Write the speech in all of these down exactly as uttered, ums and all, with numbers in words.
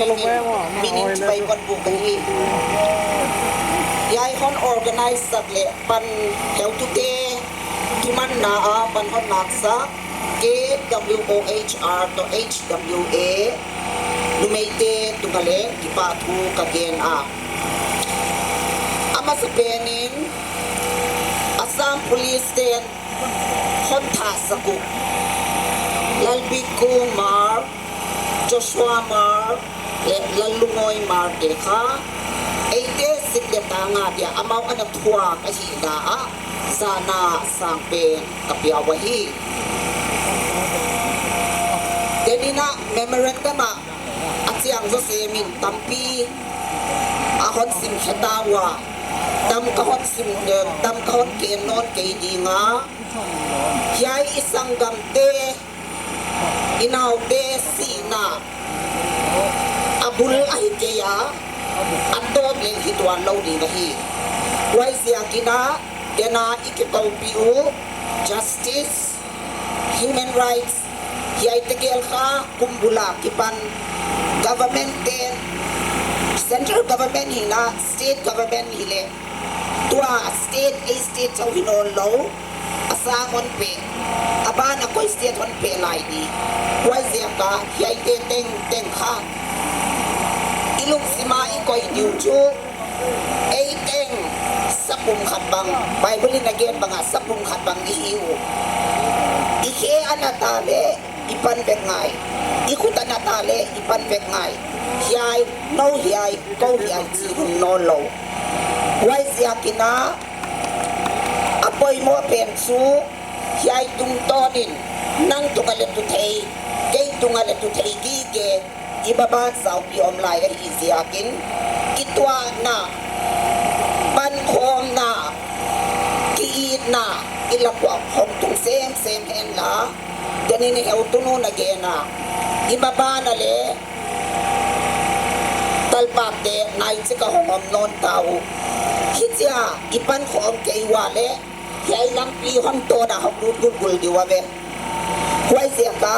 Minin chibai kon bu kahi. Hiai hon organize sak le pan heutute thumanna a pan hon laksak K W O H R to H W A numeite tunga le kipa thu ka gen a. Amasapen in Assam Police ten hon thahsak u Lalbik Kumar, Joshua Mar le Lallungoi Mar te kha eite sik le tang a dia amau ana thuak ahihna a zana sangpen ka pia u ahi. Tenin a memorandum a achiang jouse min tampi ahon sim khe ta ua, tam kahon sim, eh, tam kahon ken non kei dinga. Hiai i sanggamte, i naute sihna a bul ahi kei a, a tawp leng hi tuan lou ding ahi. Huaiziakin a, tena i kikoupi u, justice, human rights, hiaite gel kha kum bul a kipan government ten, central government hi na, state government hi le, tua state, ei state chauh hi nawn lou, a sang hon pe, a ban a koi state hon pe lai di. Huaiziak a hiaite tengteng kha i lungsim a i koi diu chu, ei teng sapum khat bang, Bible in a gen bang a sapum khat bang i hi u. I khe ana ta le, i pan vek ngai. I khut ana ta le, i pan vek ngai. Hiai, nou hiai, kou hiai, chi hun nawn lou. Huaiziakin a, a poimoh pen chu, hiai tungtawn in, nang tunga le tu thei, kei tunga le tu thei gige, i baban saupi om lai ahi ziakin, kituahna, pankhawmna, ki-itna, i lakhuak hong tung semsem henla, Tenin heutunu na gen a, i baban a le talpakte naichik a hong om nawn ta u. Hichia i pankhawm kei ua le, hiai lampi hon tawna hong lut gulgul diu a ve. Huaiziak a,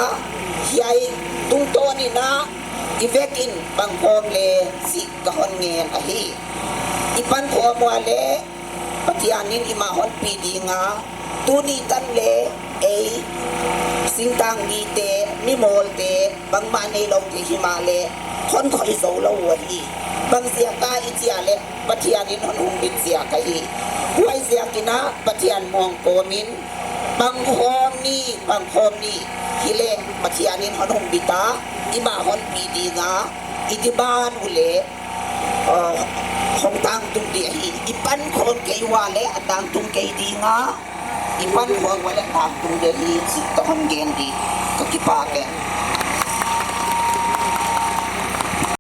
hiai tungtawn in a, i vekin pankhawm le chih ka hon ngen ahi. I pankhawm ua le, Pathian in i ma hon pi dinga, tuni tan le ei, singtang mite, mimolte, bangmah nei lou thei himahleh, hon khoi zou lou u ahi. Bang ziak a i chih a le, Pathian in hon humbit ziak ahi. Huaiziakin a, Pathian muang kawmin, pankhawm ni, pankhawm ni, hileh, Pathian in hon humbit a, i ma hon pi dinga, i demand u le, ah, hong tangtung di ahi. I pankhawm kei ua le a tangtung kei dinga, i pankhawm ua le a tangtung di ahi, chih ka hon gen di, ka kipak e.